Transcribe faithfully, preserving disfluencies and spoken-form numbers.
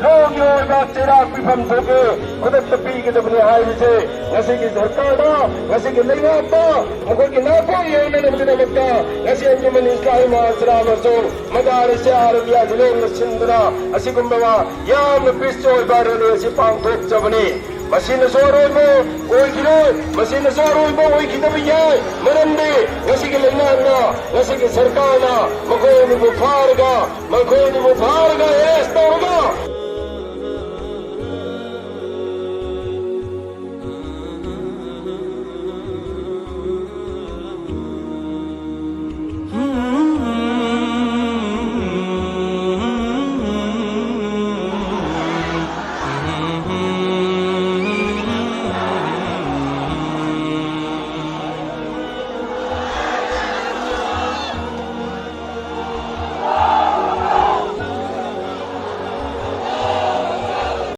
ꯂꯣꯟꯒꯤ ꯑꯣꯏꯕ ꯆꯩꯔꯥꯛ ꯄꯤꯐꯝ ꯊꯣꯛꯏ, ꯈꯨꯗꯛꯇ ꯄꯤꯒꯗꯕꯅꯤ ꯍꯥꯏꯕꯁꯦ ꯉꯁꯤꯒꯤ ꯁꯔꯀꯥꯔꯗ, ꯉꯁꯤꯒꯤ ꯂꯩꯉꯥꯛꯇ, ꯃꯈꯣꯏꯒꯤ ꯅꯥꯄꯣꯛ ꯌꯧꯅꯅꯕꯒꯤꯗꯃꯛꯇ ꯉꯁꯤ ꯑꯟꯖꯨꯃꯟ ꯏꯁꯂꯥꯍꯤ ꯃꯍꯥꯁꯔꯥ ꯑꯃꯁꯨꯡ ꯃꯗꯥꯔꯤꯁ ꯑꯔꯕꯤꯌꯥ ꯂꯤꯂꯣꯡꯅ ꯁꯤꯟꯗꯨꯅ ꯑꯁꯤꯒꯨꯝꯕ ꯌꯥꯝꯅ ꯄꯤꯁ ꯑꯣꯏꯕ ꯔꯦꯂꯤ ꯑꯁꯤ ꯄꯥꯡꯊꯣꯛꯆꯕꯅꯤ꯫ ꯃꯁꯤꯅꯁꯨ ꯑꯔꯣꯏꯕ ꯑꯣꯏꯈꯤꯔꯣꯏ, ꯃꯁꯤꯅꯁꯨ ꯑꯔꯣꯏꯕ ꯑꯣꯏꯈꯤꯗꯕ ꯌꯥꯏ꯫ ꯃꯔꯝꯗꯤ ꯉꯁꯤꯒꯤ ꯂꯩꯉꯥꯛꯅ, ꯉꯁꯤꯒꯤ ꯁꯔꯀꯥꯔꯅ ꯃꯈꯣꯏ ꯑꯅꯤꯕꯨ ꯐꯥꯔꯒ, ꯃꯈꯣꯏ ꯑꯅꯤꯕꯨ ꯐꯥꯔꯒ ꯑꯦꯔꯦꯁ ꯇꯧꯔꯒ